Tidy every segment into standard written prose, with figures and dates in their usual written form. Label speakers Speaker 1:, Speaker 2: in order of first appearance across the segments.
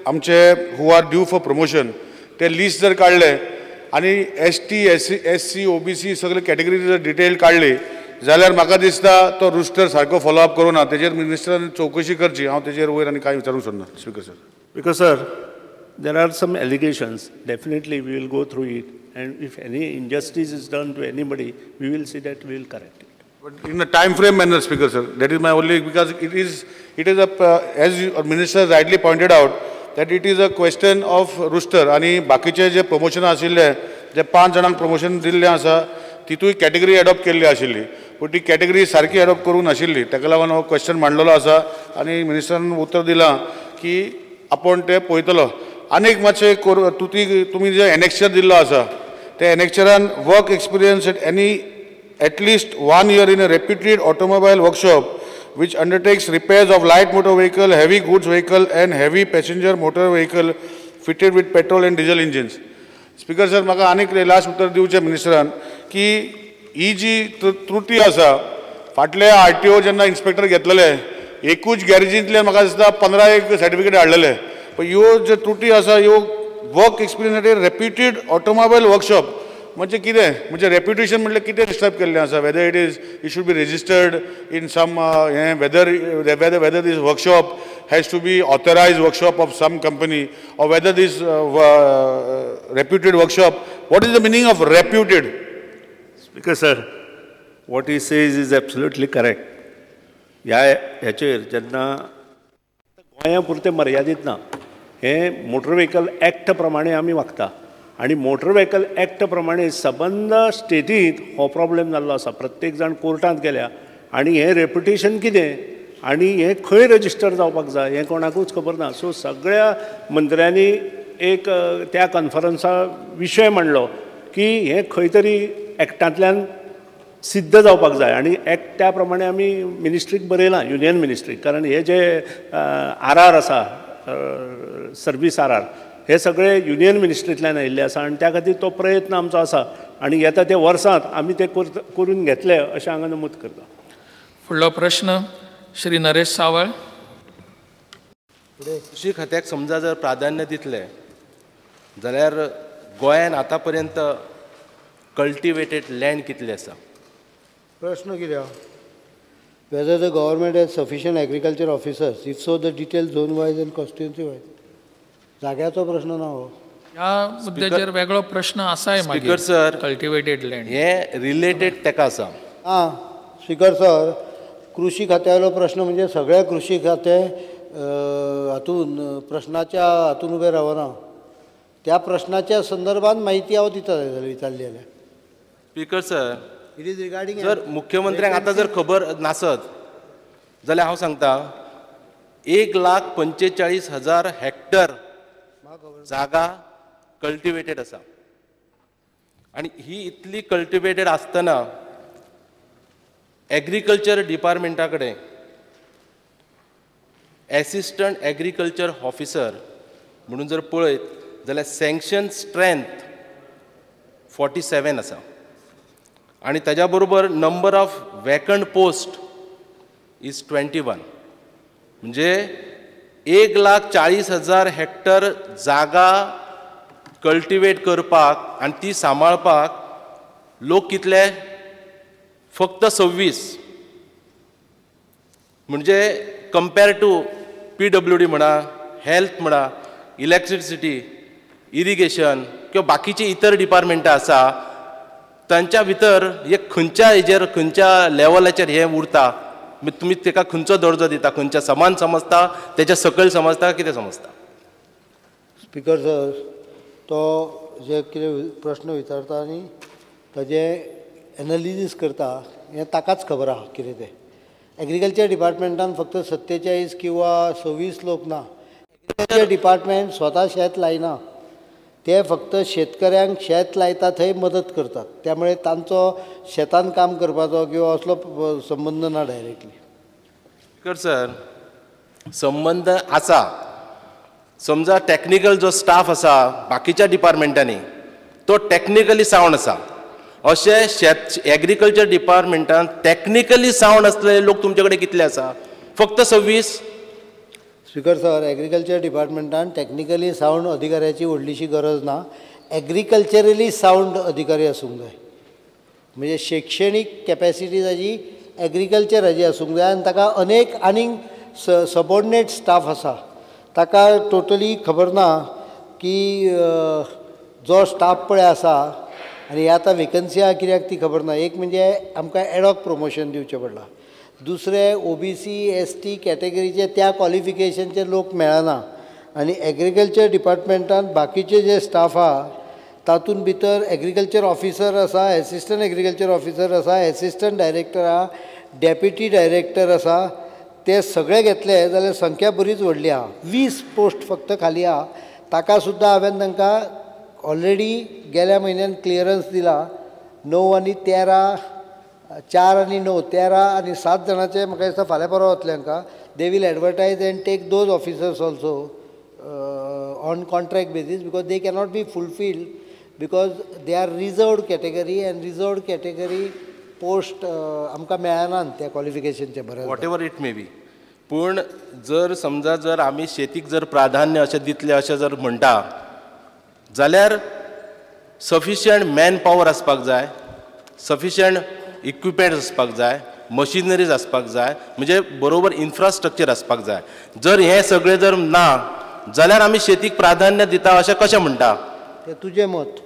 Speaker 1: आमचे who are due for promotion ते list जर काडले आनी ST SC OBC सगळे कॅटेगरी जर डिटेल काडली जाल्यार म्हाका दिसता तो रुस्टर सारको फॉलोअप करूं ना. तेजेर मिनिस्टरान चवकशी करची. हांव तेजेर वयर आनी कांय विचारूंक सोदना. Speaker sir.
Speaker 2: Because sir, there are some allegations. Definitely we will go through it, and if any injustice is done to anybody, we will see that we will correct it.
Speaker 1: But in a time frame manner, Speaker sir, that is my only, because it is a, as your minister rightly pointed out, that it is a question of roster. आनी बाकीचे जे promotion आशिल्ले, जे 5 जाणांक promotion दिल्लें आसा, तितूय category adopt केल्ली आशिल्ली, पूण ती कॅटेगरी सारकी एडॉप्ट करूंक नाशिल्ली. ताका लागून हो क्वेश्चन मांडलेलो आसा आनी मिनिस्टरान उत्तर दिलां की आपूण तें पळयतलो. आनीक मातशें तुमी जे एनेक्चर दिल्लो आसा ते एनेक्चरान work experience at any at least 1 year in a reputed automobile workshop which undertakes repairs of light motor vehicle, heavy goods vehicle and heavy passenger motor vehicle fitted with petrol and diesel engines. Speaker sir, म्हाका आनीक last उत्तर दिवचें मिनिस्टरान की ही जी त्रुटी आसा, फाटले RTO जेन्ना इन्स्पेक्टर घेतलेले एकूच गॅरेजींतल्यान म्हाका दिसता 15 एक सर्टिफिकेट हाडलेले. पण ह्यो ज्यो त्रुटी आसा ह्यो work experience at reputed automobile workshop म्हणजे कितें, म्हणजे रेप्युटेशन म्हटल्यार कितें डिस्टर्ब केल्लें आसा. Whether it is it should be registered in some हें, whether whether whether this workshop has to be authorised workshop of some company or whether this reputed workshop, what is the meaning of reputed?
Speaker 2: Speaker sir, what he says is absolutely correct. ह्या हेचेर जेन्ना गोंया पुरतें मर्यादीत ना, हें motor vehicle act प्रमाणे आमी वागता आनी मोटर व्हेकल एक्ट प्रमाणे सबंद स्टेटींत हो प्रॉब्लेम जाल्लो आसा. प्रत्येक जाण कोर्टांत गेल्या आनी हें रेप्युटेशन कितें आनी हें खंय रजिस्टर जावपाक जाय हें कोणाकूच खबर ना. सो सगळ्या मंत्र्यांनी एक त्या कॉन्फरन्सा विशय मांडलो की हें खंय तरी एक्टांतल्यान सिद्ध जावपाक जाय आनी एक्ट त्या प्रमाणे आमी मिनिस्ट्रीक बरयलां, युनियन मिनिस्ट्रीक. कारण हे जे आर आर आसा, सर्वीस आर आर, हे सगळे युनियन मिनिस्ट्रींतल्यान आयिल्ले आसा आनी त्या खातीर तो प्रयत्न आमचो आसा आनी येता त्या वर्सांत आमी ते करून घेतले अशें हांगा नमूद करता.
Speaker 3: फुडलो प्रश्न श्री नरेश सावळ.
Speaker 4: कृषी खात्याक समजा जर प्राधान्य दितले जाल्यार गोंयान आतां पर्यंत कल्टिवेटेड लँड कितले आसा?
Speaker 5: प्रश्न कितें? Whether the government has sufficient agriculture officers, if so the detail zone wise and constituency wise. जाग्याचो प्रश्न ना हो.
Speaker 3: ह्या मुद्द्याचेर वेगळो प्रश्न आसाय.
Speaker 4: स्पीकर सर,
Speaker 3: कल्टिवेटेड लँड
Speaker 4: हे रिलेटेड तेका आसा.
Speaker 5: आं स्पीकर सर, कृषी खात्यावेलो प्रश्न म्हणजे सगळ्या कृषी खातें हातून प्रश्नाच्या हातून उबें रावना. त्या प्रश्नाच्या संदर्भात माहिती हांव दिता विचारली जाल्यार.
Speaker 4: Speaker sir,
Speaker 5: it is regarding
Speaker 4: जर मुख्यमंत्र्यांक आतां जर खबर नासत जाल्यार हांव सांगता 1,45,000 हेक्टर जागा कल्टिवेटेड आसा आनी ही इतली कल्टिवेटेड आसतना एग्रीकल्चर डिपार्टमेंटा कडेन एसिस्टंट एग्रीकल्चर ऑफिसर म्हणून जर पळयत जाल्यार सँक्शन स्ट्रेंथ 47 आसा आनी ताज्या बरोबर number of vacant post is 21. म्हणजे 1,40,000 हेक्टर जागा कल्टिवेट करपाक आनी ती सांबाळपाक लोक कितले? फक्त 26. म्हणजे कम्पेर टू PWD म्हणा, हेल्थ म्हणा, इलेक्ट्रिसिटी, इरिगेशन किंवा बाकीची इतर डिपार्टमेंटां आसा तांच्या भितर हे खंयच्या हेजेर खंयच्या लेवलाचेर हें उरता, तुमी ताका खंयचो दर्जो दिता? खंयच्या समान समजता, तेच्या सकयल समजता, कितें समजता?
Speaker 5: स्पीकर सर, तो जे कितें प्रश्न विचारता आनी ताजें एनालिसीस करता हें ताकाच खबर आहा कितें तें. एग्रीकल्चर डिपार्टमेंटान फक्त 47 किंवा 26 लोक ना. एग्रीकल्चर डिपार्टमेंट स्वता शेत लायना, ते फक्त शेतकऱ्यांक शेत लायता थंय मदत करतात. त्यामुळे तांचो शेतान काम करपाचो किंवा असलो संबंद ना डायरेक्टली.
Speaker 4: स्पीकर सर, संबंद आसा. समजा टॅक्निकल जो स्टाफ आसा बाकीच्या डिपार्टमेंटांनी तो टॅक्निकली सावंड आसा. अशें शेत एग्रीकल्चर डिपार्टमेंटान टॅक्निकली सावंड आसलेले लोक तुमचे कडेन कितले आसा? फक्त 26.
Speaker 5: Speaker sir, agriculture डिपार्टमेंटान technically sound अधिकाऱ्याची व्हडलीशी गरज ना, एग्रीकल्चरली सावंड अधिकारी आसूंक जाय. म्हणजे शैक्षणीक कॅपेसिटी ताजी एग्रीकल्चर हाजी आसूंक जाय आनी ताका अनेक आनीक सबॉर्डिनेट स्टाफ आसा. ताका टोटली खबर ना की जो स्टाफ पळय आसा आनी हे आतां वेकन्सी आहा कित्याक ती खबर ना. एक म्हणजे आमकां एडॉक प्रमोशन दिवचें पडलां, दुसरें OBC ST कॅटेगरीचे त्या क्वॉलिफिकेशनचे लोक मेळना आनी एग्रीकल्चर डिपार्टमेंटान बाकीचे जे स्टाफ आहा तातूंत भितर एग्रीकल्चर ऑफिसर आसा, एसिस्टंट एग्रीकल्चर ऑफिसर आसा, एसिस्टंट डायरेक्टर आहा, डेप्युटी डायरेक्टर आसा. ते सगळे घेतले जाल्यार संख्या बरीच व्हडली आहा. 20 पोस्ट फक्त खाली आहा. ताका सुद्दां हांवें तांकां ऑलरेडी गेल्या म्हयन्यान क्लियरन्स दिला. 9 आनी 13, 4 आनी 9, 13 आनी 7 जाणांचे म्हाका दिसता फाल्यां परवां वतले हांकां. They will advertise and take those officers also on contract basis because they cannot be fulfilled because they are reserved category and reserved category post आमकां मेळना त्या क्वॉलिफिकेशनचे बरें.
Speaker 4: Whatever it may be, पूण जर समजा जर आमी शेतीक जर प्राधान्य अशें दितले अशें जर म्हणटा जाल्यार सफिशियंट मॅन पावर आसपाक जाय, सफिशियंट इक्विपमेंट्स आसपाक जाय, मशिनरीज आसपाक जाय, म्हणजे बरोबर इन्फ्रास्ट्रक्चर आसपाक जाय. जर हें सगळें जर ना जाल्यार आमी शेतीक प्राधान्य दिता अशें कशें म्हणटा?
Speaker 5: तें तुजें मत.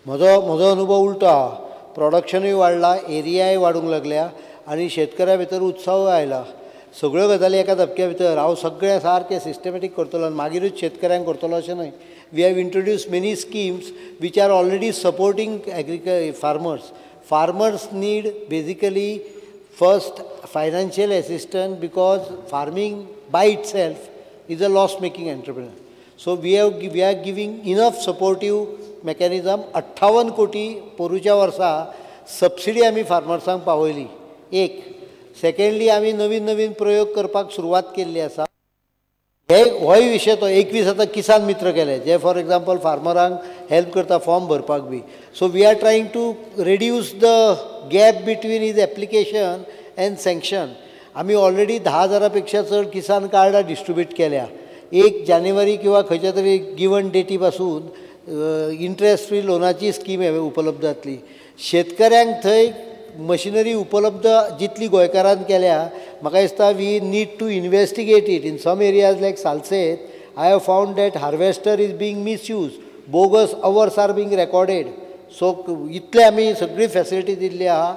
Speaker 5: म्हजो अनुभव उल्टो आहा. प्रोडक्शनूय वाडलां, एरियाय वाडूंक लागल्या आनी शेतकऱ्या भितर उत्साहूय आयला. सगळ्यो गजाली एका धपक्या भितर हांव सगळें सारकें सिस्टमॅटीक करतलो आनी मागीरूच शेतकऱ्यांक करतलो अशें न्हय. We have introduced many schemes which are already supporting farmers. Farmers need basically first financial assistance because farming by itself is a loss making entrepreneur. So we are giving enough supportive mechanism. 58 कोटी पोरूच्या वर्सा subsidy आमी फार्मर्सांक पावयली. एक secondly आमी नवीन नवीन प्रयोग करपाक सुरवात केल्ली आसा. हे होय विशय तो 21 आतां किसान मित्र केले जे फॉर एग्जाम्पल फार्मरांक हेल्प करता फॉर्म भरपाक बी. So we are trying to reduce the gap between his application and sanction. आमी ऑलरेडी 10,000 पेक्षा चड किसान कार्डां डिस्ट्रिब्यूट केल्या. 1 जानेवारी किंवा खंयच्या तरी गिवन डेटी पासून इंट्रस्ट फ्री लोनाची स्कीम उपलब्ध जातली. शेतकऱ्यांक थंय मशिनरी उपलब्ध जितली गोंयकारान केल्या म्हाका दिसता we need to investigate it. In some areas like Salcete I have found that harvester is being misuse, bogus hours are being recorded. So इतले आमी सगळी फॅसिलिटी दिल्ली आहा.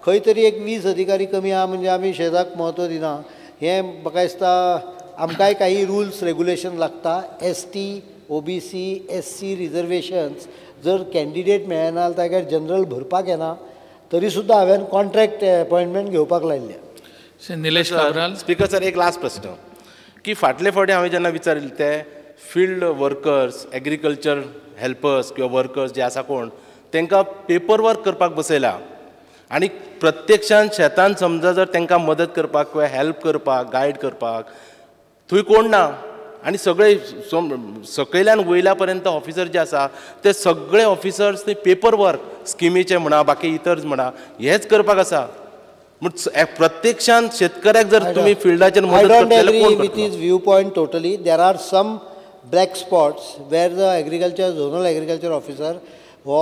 Speaker 5: खंय तरी एक 20 अधिकारी कमी आहा म्हणजे आमी शेताक म्हत्व दिना हें म्हाका दिसता. आमकांय काही रुल्स रेगुलेशन लागता. ST OBC SC reservations जर कॅन्डिडेट मेळना जाल्यार जनरल भरपाक येना तरी सुद्दां हांवें कॉन्ट्रॅक्ट अपॉयंटमेंट घेवपाक लायिल्लें.
Speaker 3: श्री निलेश काब्राल.
Speaker 4: स्पीकर सर, एक लास्ट प्रश्न की फाटले फावटी हांवें जेन्ना विचारिल्लें ते फिल्ड वर्कर्स, एग्रीकल्चर हेल्पर्स किंवा वर्कर्स जे आसा कोण तांकां पेपर वर्क करपाक बसयला आनी प्रत्यक्षान शेतान समजा जर तांकां मदत करपाक किंवा हेल्प करपाक गायड करपाक थंय कोण ना आनी सगळे सकयल्यान वयल्या पर्यंत ऑफिसर जे आसा ते सगळे ऑफिसर्स ते पेपर वर्क स्किमीचे म्हणा बाकी इतर म्हणा हेच करपाक आसा. प्रत्यक्षान शेतकऱ्याक जर तुमी फिल्डाचेर मदत करतले कोण करतलो?
Speaker 5: With his view point totally. There are some black spots where the agriculture zonal agriculture officer हो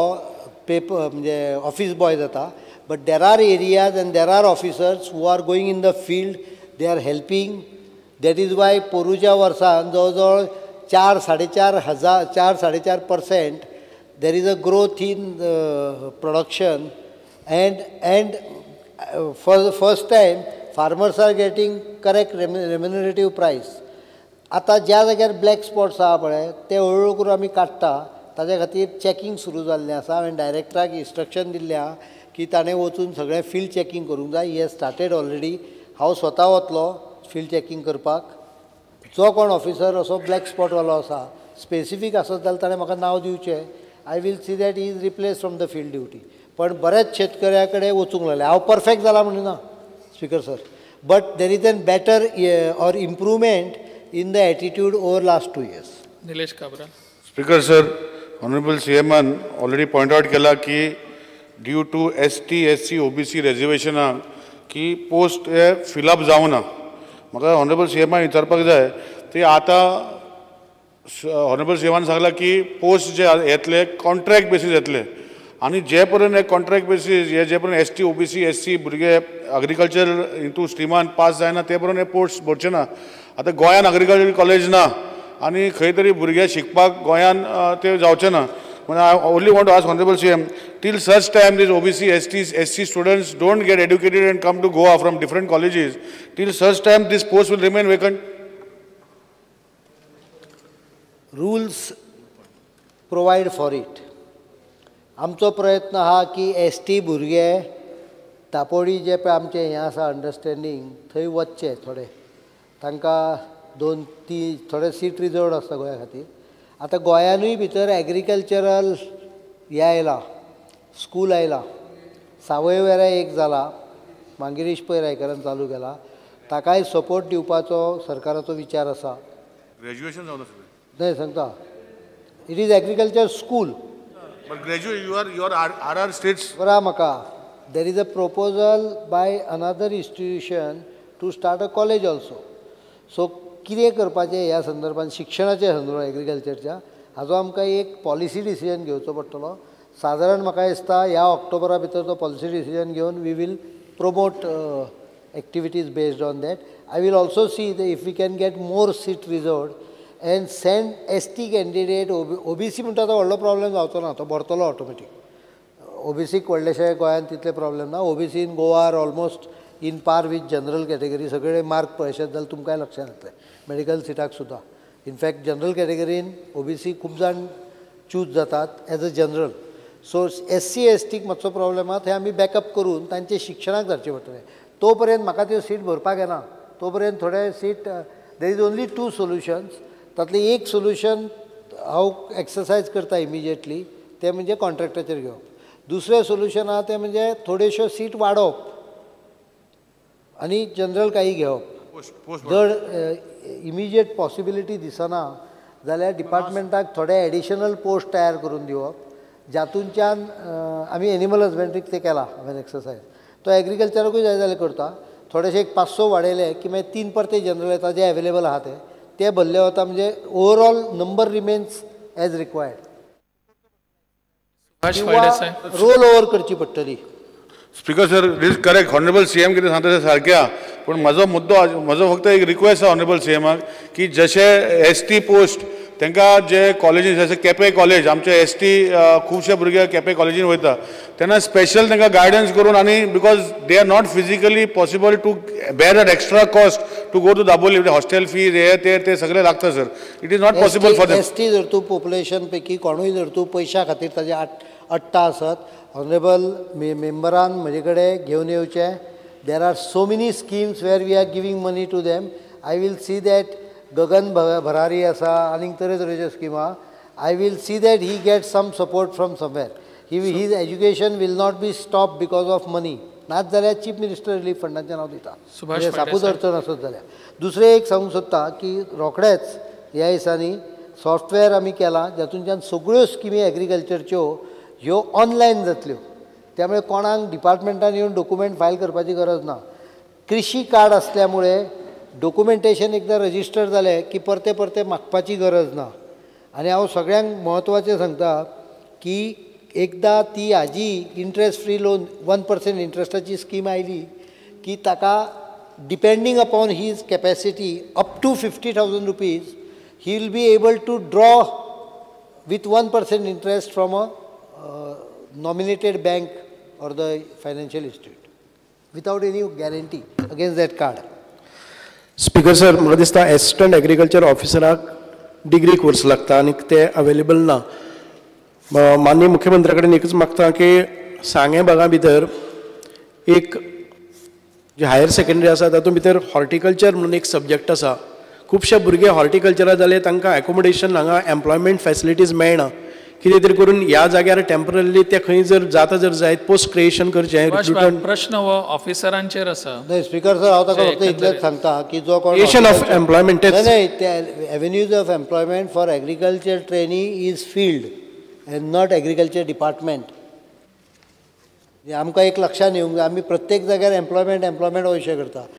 Speaker 5: पेपर म्हणजे ऑफिस बॉय जाता, but there are areas and there are officers who are going in the field, they are helping. That is why पोरूच्या वर्सान जवळ जवळ 4-4.5 हजार 4-4.5% there is a growth in production and for the first time farmers are getting correct remunerative price. आतां ज्या जाग्यार black spots आहा पळय ते हळूहळू करून आमी काडटा. ताज्या खातीर चॅकींग सुरू जाल्लें आसा. हांवें डायरेक्टराक इन्स्ट्रक्शन दिल्लें आहा की ताणें वचून सगळें फिल्ड चॅकींग करूंक जाय. He has started already. हांव स्वता वतलो फिल्ड चॅकींग करपाक. जो कोण ऑफिसर असो ब्लॅक स्पॉटवालो आसा स्पेसिफीक आसत जाल्यार ताणें म्हाका नांव दिवचें. I will see that he is replace from the field duty. पण बऱ्याच शेतकऱ्या कडेन वचूंक लागले. हांव परफेक्ट जाला म्हणिना speaker sir, but there is an better or improvement in the attitude over last 2 years.
Speaker 3: Nilesh Cabral.
Speaker 1: Speaker sir, honourable C एमान already point out केला की due to ST SC OBC रिजर्वेशनाक की पोस्ट हे fill up जावना. म्हाका honourable C एमान विचारपाक जाय ते आतां ऑनरेबल सीएमान सांगलां की पोस्ट जे येतले कॉन्ट्रॅक्ट बेसीस येतले आनी जे पर्यंत हे कॉन्ट्रॅक्ट बेसीस हे जे पर्यंत एसटी ओबीसी एससी भुरगे एग्रीकल्चर हितून स्ट्रिमान पास जायना ते पर्यंत हे पोस्ट भरचे ना. आतां गोंयान एग्रीकल्चर कॉलेज ना आनी खंय तरी भुरगे शिकपाक गोंयान ते जावचे ना. म्हणून I only want to ask honourable CM, till such time these OBC, ST, SC students don't get educated and come to Goa from different colleges, till such time this post will remain vacant.
Speaker 5: Rules provide for it. आमचो प्रयत्न आहा की S T भुरगे दापोडी जे पळय आमचें हें आसा understanding थंय वचचे, थोडे तांकां 2 3 थोडे सीट रिजर्वड आसता गोंया खातीर. आतां गोंयानूय भितर एग्रीकल्चरल हें आयलां, स्कूल आयलां, सावयवेऱ्या एक जाला, मांगिरीश पै रायकारान चालू केला, ताकाय सपोर्ट दिवपाचो सरकाराचो विचार आसा.
Speaker 1: ग्रॅज्युएशन जावन आसा
Speaker 5: न्हय सांगता, it is agriculture school.
Speaker 1: But graduate you are your R R states
Speaker 5: बरें म्हाका. There is a proposal by another institution to start a college also. So कितें करपाचें ह्या संदर्भात, शिक्षणाच्या संदर्भात एग्रीकल्चरच्या, हाजो आमकां एक पॉलिसी डिसिजन घेवचो पडटलो. सादारण म्हाका दिसता ह्या ऑक्टोबरा भितर तो पॉलिसी डिसिजन घेवन we will promote activities based on that. I will also see if we can get more seat reserved and send S T candidate. OBC म्हणटा तो व्हडलो प्रॉब्लेम जावचो ना, तो भरतलो ऑटोमॅटीक. ओबीसीक व्हडलेशे गोंयांत तितले प्रॉब्लेम ना. OBC in Goa are almost in par with general category. सगळे मार्क पळयशात जाल्यार तुमकांय लक्षांत येतलें, मेडिकल सिटाक सुद्दां. इनफॅक्ट जनरल कॅटेगरीन ओबीसी खूब जाण चूज जातात as a general. So S C S टीक मातसो प्रॉब्लेम आहा, थंय आमी बॅकअप करून तांचे शिक्षणाक धाडचें पडटलें. तो पर्यंत म्हाका त्यो सीट भरपाक येना, तो पर्यंत थोडे seat. There is only 2 solutions. तातलें एक सोल्युशन हांव एक्सरसायज करता इमिजिएटली, तें म्हणजे कॉन्ट्रॅक्टाचेर घेवप. दुसरें सोल्युशन आहा तें म्हणजे थोड्योश्यो सीट वाडोवप आनी जनरल काही घेवप. जर इमिजिएट पॉसिबिलिटी दिसना जाल्यार डिपार्टमेंटाक थोडे एडिशनल पोस्ट तयार करून दिवप, जातूंतल्यान आमी एनिमल हजबंड्रीक तें केलां हांवें एक्सरसायज, तो एग्रीकल्चराकूय जाय जाल्यार करता. थोडेशे एक 500 वाडयले की मागीर 3 परते जनरल येता जे एवेलेबल आहा ते भरले वता, म्हणजे overall number remains as required. Roll over करची पडटली.
Speaker 1: Speaker sir, this is correct. Honourable CM कितें सांगता तें सारकें आहा, पूण म्हजो मुद्दो, म्हजो फक्त एक रिक्वेस्ट आहा ऑनरेबल सीएमाक की जशे एस टी पोस्ट तांकां जे कॉलेजीस जशे केपें कॉलेज, आमचे एस टी खुबशे भुरगे केपें कॉलेजीन वयता तेन्ना स्पेशल तांकां गायडन्स करून, आनी because they are not physically possible to bear that extra cost to go to Dabolim, hostel fees हे ते ते सगळें लागता sir. It is not possible for them.
Speaker 5: S T जर तूं पॉप्युलेशन पैकी कोणूय जर तूं पयशां खातीर ताजे अडटा आसत, ऑनरेबल मेंबरान म्हजे कडेन घेवन येवचें. There are so many schemes where we are giving money to them. I will see that Gagan Bharari आसा, आनीक तरेतरेच्यो स्किम आहा. I will see that he get some support from somewhere. His education will not be stop because of money. नाच जाल्यार chief minister relief फंडाचें नांव दिता, सापूच अडचण आसत जाल्यार. दुसरें एक सांगूंक सोदता की रोखडेंच ह्या दिसांनी सॉफ्टवेअर आमी केलां जातूंतल्यान सगळ्यो स्किमी एग्रीकल्चरच्यो ह्यो ऑनलायन जातल्यो. त्यामुळे कोणाक डिपार्टमेंटान येवन डॉक्युमेंट फायल करपाची गरज ना. कृषी कार्ड असल्यामुळे डॉक्युमेंटेशन एकदा रजिस्टर जालें की परते परते मागपाची गरज ना. आनी हांव सगळ्यांक म्हत्वाचें सांगता की एकदा ती हाजी इंट्रस्ट फ्री लोन 1% इंट्रस्टाची स्कीम आयली की ताका depending upon his capacity up to 50,000 rupees he will be able to draw with 1% interest from a nominated bank or the financial institute without any guarantee against that card.
Speaker 6: Speaker sir, म्हाका दिसता assistant agriculture ऑफिसराक degree course लागता आनी ते available ना. माननीय मुख्यमंत्र्या कडेन एकूच मागता की सांगें भागा भितर एक जे हायर सेकंडरी आसा तातूंत भितर हॉर्टिकल्चर म्हणून एक सब्जॅक्ट आसा. खुबशे भुरगे हॉर्टिकल्चरा जाले तांकां एकोमोडेशन हांगा एम्प्लॉयमेंट फॅसिलिटीज मेळना. कितें तरी करून ह्या जाग्यार टेम्पररीली ते खंय जर जाता जर जायत पोस्ट क्रिएशन करचें.
Speaker 3: प्रश्न हो ऑफिसरांचेर आसा.
Speaker 5: न्हय स्पीकर सर, हांव ताका फक्त इतलेंच सांगता की जो कोण
Speaker 6: क्रिएशन ऑफ एम्प्लॉयमेंट
Speaker 5: न्हय ते avenues of employment for agriculture trainee is field and not agriculture department. आमकां एक लक्षांत येवंक जाय, आमी प्रत्येक जाग्यार एम्प्लॉयमेंट एम्प्लॉयमेंट हो विशय करता.